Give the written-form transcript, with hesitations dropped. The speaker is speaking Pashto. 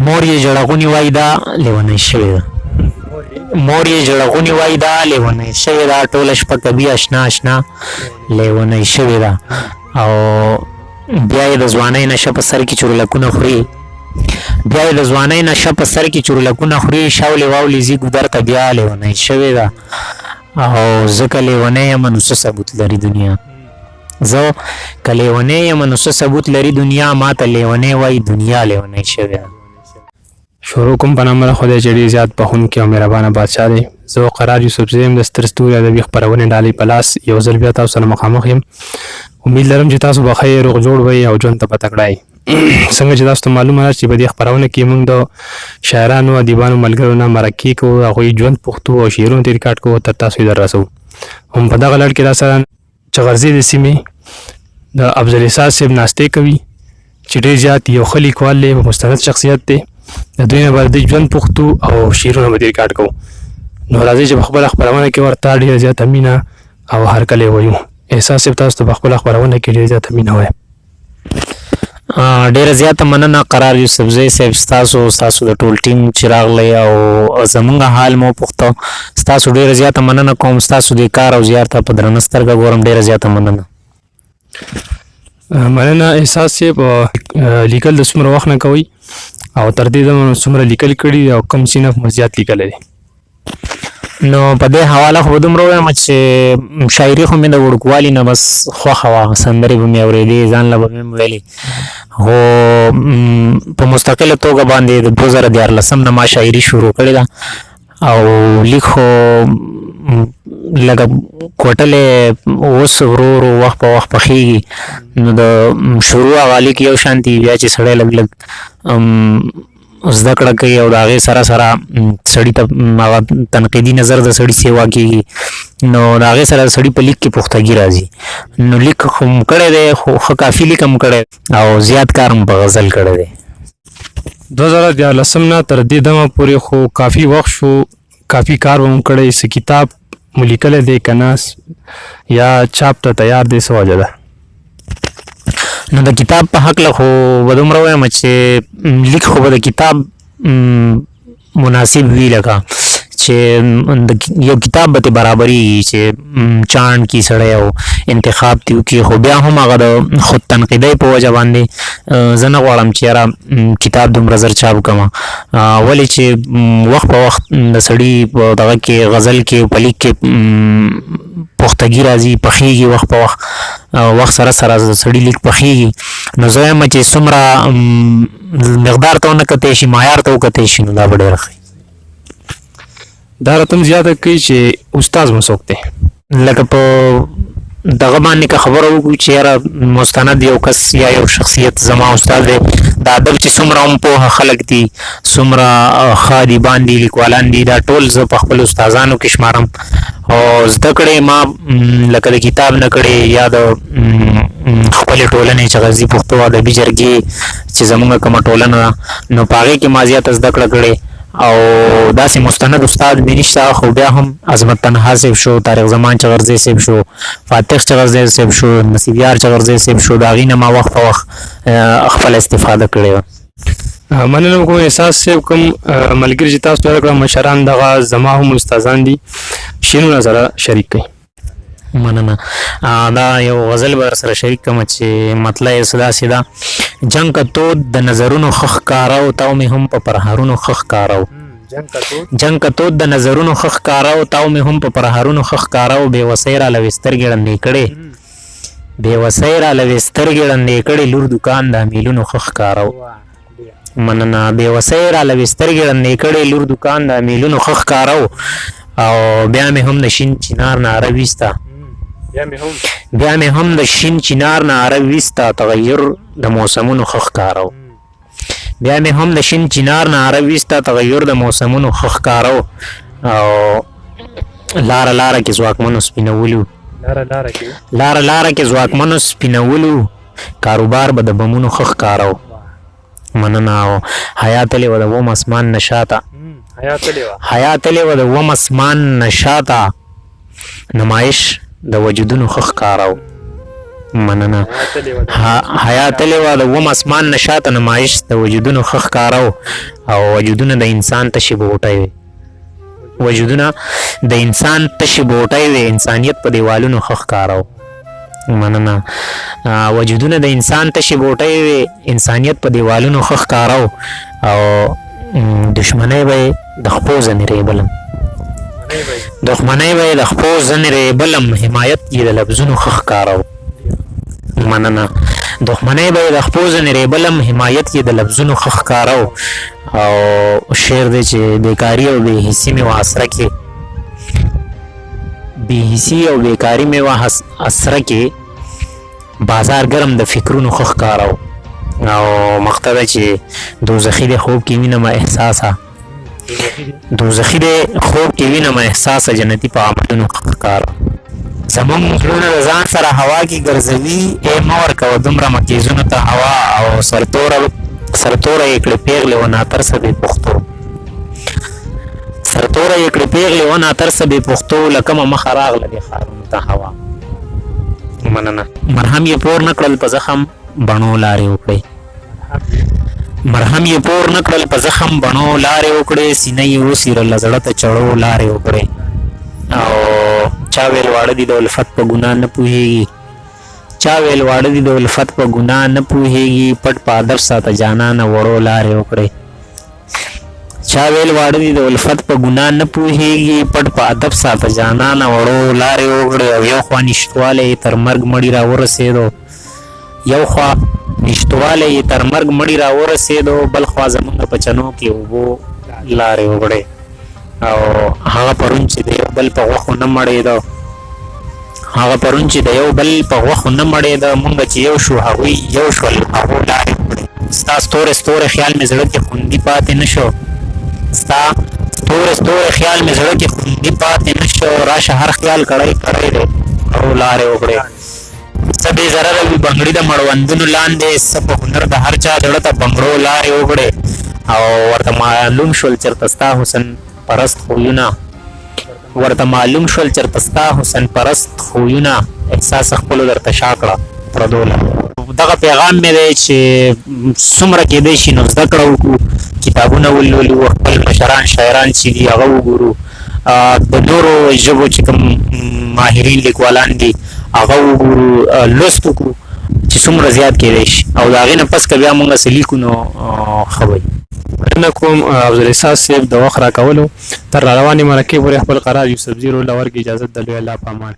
مور یې ژړغوني وای دا لیونۍ شوې ده. مور یې ژړغوني وای دا لیونۍ شوې ده، ټوله شپه کوي اشنا اشنا لیونۍ شوې ده. او بیا یې د ځوانۍ نشه په سر کې چورلکونه خوري، بیا یې د ځوانۍ نشه په سر کې چورلکونه خوري، شاولې واولې ځي ګودر ته بیا لیونۍ شوې ده. او زه که لیونی یم نو څه ثبوت لري دنیا، زه که لیونی یم نو څه ثبوت لري دنیا، ما ته لیونی وای دنیا لیونی شوې ده. شروع کوم په نامه د خدای چې ډېر زیات بخښونکی او مهربانه بادشاه دی. زه قرار یوسفزی یم، د ستر ستوري ادبي خپرونې ډالۍ په لاس یو ځل بیا تاسو سره مخامخ یم. امید لرم چې تاسو به ښه یئ، روغ جوړ به یئ او ژوند ته به تکړه یئ. څنګه چې تاسو ته معلومه ده چې په دې خپرونه کې موږ د شاعرانو، ادیبانو، ملګرو نه مرکې کوو، هغوی ژوند پوښتو او شعرونه ترې ریکارډ کوو، تر تاسو یې در رسوو. هم په دغه لړ کې راسره چغرزې د سیمې د افضل احساس صاحب ناستې کوي چې ډېر زیات یو ښه لیکوال دی، مستند شخصیت دی. د دوی نه به د ژوند پوښتو او شعرونه به ریکارډ کوو. نو راځئ چې په خپله خپرونه کې ورته ډېره زیاته مینه او هرکلی وایو. احساس صاحب، تاسو ته په خپله خپرونه کې ډېره زیاته مینه وایم. ډیره زیاته مننه قرار یوسفزی صاحب، ستاسو د ټول ټیم چې راغلی او زمونږ حال مو پوښته، ستاسو ډیره زیاته مننه کوم. ستاسو د کار او زیار ته په درنه سترګه ګورم. ډیره زیاته مننه. مننه احساس صاحب. لیکل د څومره وخت نه کوئ او تر دې دمه څومره لیکل کړي او کوم صنف مو زیات لیکلی دی؟ نو په دې حواله خو به دومره ووایم چې شاعري خو مې د وړوکوالي نه بس خوښه وه، سندرې به مې اورېدې، ځان له به مې هم ویلې، خو په مستقله توګه باندې د 2013 نه ما شاعري شروع کړې ده. او لیک خو لکه کوټلې اوس ورو ورو وخت په وخت پخېږي. نو د شروع هغه لیک یو شانتي، بیا چې سړی لږ لږ زده کړه کوي او د هغې سره سره سړي ته هغه تنقیدي نظر د سړي سیوا کېږي، نو د هغې سره د سړي په لیک کې پختګي راځي. نو لیک خو م کړی دی، خو ښه کافي لیک هم کړی او زیات کار م په غزل کړی دی. 2013 نه تر دې دمه پورې خو کافي وخت شو، کافي کار به مو کړی، څه کتاب مو لیکلی دی که نه یا چاپ ته تیار دی، څه وجه ده؟ نو د کتاب په هکله خو به دومره وایم چې لیک خو به د کتاب مناسب وي، لکه چې یو کتاب به ته برابرېږي چې چاڼ کی سړی او انتخاب تی وکړي، خو بیا هم هغه د خود تنقیدۍ په وجه باندې زه نه غواړم چې یاره کتاب دومره زر چاپ کړم، ولې چې وخت په وخت د سړي په دغه کې غزل کې په لیک کې پختګي راځي، پخېږي وخت په وخت، وخت سره سره د سړي لیک پخېږي. نو زه وایم چې څومره مقدار ته ونه کتی شي، معیار ته وکتی شي، نو دا به ډېره ښه وي. دا راته هم زیاته کړئ چې استاد مو څوک دی؟ لکه په دغه باندې که خبره وکړو چې یاره مستند یو کس یا یو شخصیت زما استاد دی، د ادب چې څومره هم پوهه خلک دي، څومره ښه ادیبان دي، لیکوالان دي، دا ټول زه په خپل استادانو کې شمارم. او زده کړې ما لکه د کتاب نه کړې یا د خپلې ټولنې چې غزي پښتو ادبي جرګې چې زمونږ کومه ټولنه ده، نو په هغې کې ما زیاته زده کړه کړې. او داسې مستند استاد مې نشته، خو بیا هم عظمت تنها صاحب شو، طارق زمان چغرزی صاحب شو، فاتح چغرزی صاحب شو، نصیب یار چغرزی صاحب شو، د هغې نه ما وخت په وخت خپله استفاده کړې ده. مننه کوم احساس صاحب. کوم ملګري چې تاسو یاد کړه مشران، دغه زما هم استادان دي، شعرونه سره شریک کړئ. مننه. دا یو غزل به سره شریک کوم چې مطلع یې څه داسې ده: جنګ که تود د نظرونو ښه ښکاره و، تاو مې هم په پرهرونو ښه ښکاره و. جنګ که تود د نظرونو ښه ښکاره و، تاو مې هم په پرهرونو ښه ښکاره و. بې وسۍ راله وې سترګې ړندې کړې، بې وسۍ راله وې سترګې ړندې کړې، لور دوکان د امیلونو ښه ښکاره و. مننه. بې وسۍ راله وې سترګې ړندې کړې، لور دوکان د امیلونو ښه ښکاره و. او بیا مې هم د شین چنار ناره ویسته، بیا مې هم د شین چنار ناره ویسته، تغیر د موسمونو ښه ښکاره و. بیا مې هم د شین چنار ناره ویسته، تغیر د موسمونو ښه ښکاره و. او لاره لاره کې ځواکمنو سپینولو، لاره لاره کې ځواکمنو سپینولو، کاروبار به د بمونو ښه ښکاره و. مننه. او حیا تلې وه د وم اسمان نه شاته، حیا تلې وه د وم اسمان نه شاته، نمایش د وجودونو ښه ښکاره و. مننه. حیا تلې وه د اووم اسمان نه شاته نمایش د وجودونو ښه ښکاره و او وجودونه د انسان تشې بوټۍ وې. وجودونه د انسان تشې بوټۍ وې، انسانیت په دیوالونو ښه ښکاره و. مننه. وجودونه د انسان تشې بوټۍ وې، انسانیت په دیوالونو ښه ښکاره و او دښمنۍ به یې د خپو ځنې ریبلم. دښمنۍ به یې د خپو ځنې ریبلم، حمایت یې د لفظونو ښه ښکاره و. مننه. دښمنۍ به یې د خپو ځنې ریبلم، حمایت یې د لفظونو ښه ښکاره و. او شعر دی چې بیکاری او بې حسی مې وه اسره کې، بې حسی او بیکاری مې وه اسره کې، بازار ګرم د فکرونو ښه ښکاره و. او مقطع ده چې دوزخي دی خوب کې وینم احساسه، دوزخي دی خوب کې وینم احساسه، جنتي په عملونو ښه ښکاره. زمونږ زړونه د ځان سره هوا کې ګرځوي، ای مه ورکوه دومره مکیزونو ته هوا. او سرتوره سرتوره یې کړې پېغلې و ناترسه بې پښتو، سرتوره یې کړې پېغلې و ناترسه بې پښتو، له کومه مخه راغله دې ښارونو ته هوا. مننه. مرهم یې پور نه کړل په زخم بڼو لارې وکړې، مرهم یې پور نه کړل په زخم بڼو لارې وکړې، سینه یې وڅیرله زړه ته چړو لارې وکړې. او چا ویل واړه دي د الفت په ګناه نه پوهېږي، چا ویل واړه دي د الفت په ګناه نه پوهېږي، پټ په ادب ساته جانانه وړو لارې وکړې. چا ویل واړه دي د الفت په ګناه نه پوهېږي، پټ په ادب ساته جانانه وړو لارې وکړې. او یو خوا نشتوالی یې تر مرګ مړي را ورسېدو، یو خوا نشتوالی یې تر مرګ مړي را ورسېدو، بل خوا زمونږ په چنو کې اوبو لارې وکړې. او هغه پرون چې د یو بل په غوښو نه مړېده، هغه پرون چې د یو بل په غوښو نه مړېده، مونږ چې یو شو هغوی یو شول هغو لارې وکړې. ستا ستوری ستوری خیال مې زړه کې خوندي پاتې نه شو، ستا ستوری ستوری خیال مې زړه کې خوندي پاتې نه شو، راشه هر خیال کړی کړی دی او لارې وکړې. څه بې ضرره وي بنګړي د مړوندونو لاندې، څه په هنر د هر چا زړه ته بنګړو لارې وکړې. او ورته معلوم شول چېرته ستا حسن پرست خویونه، ورته معلوم شول چېرته ستا حسن پرست خویونه، احساس خپلو درته شا کړه پردو لارې. دغه پیغام مې دی چې څومره کېدای شي نو زده کړه وکړو، کتابونه ولولو، خپل مشران شاعران چې دي هغه وګورو، د نورو ژبو چې کوم ماهرین لیکوالان دي هغه وګورو، لوست وکړو چې څومره زیات کېدای شي، او د هغې نه پس که بیا مونږ څه لیکو نو ښه به وي. مننه کوم افضل احساس صاحب د وخت راکولو. تر را روانې مرکې پورې خپل قرار یوسفزي رول له ورکړي اجازت د لوی الله په امان.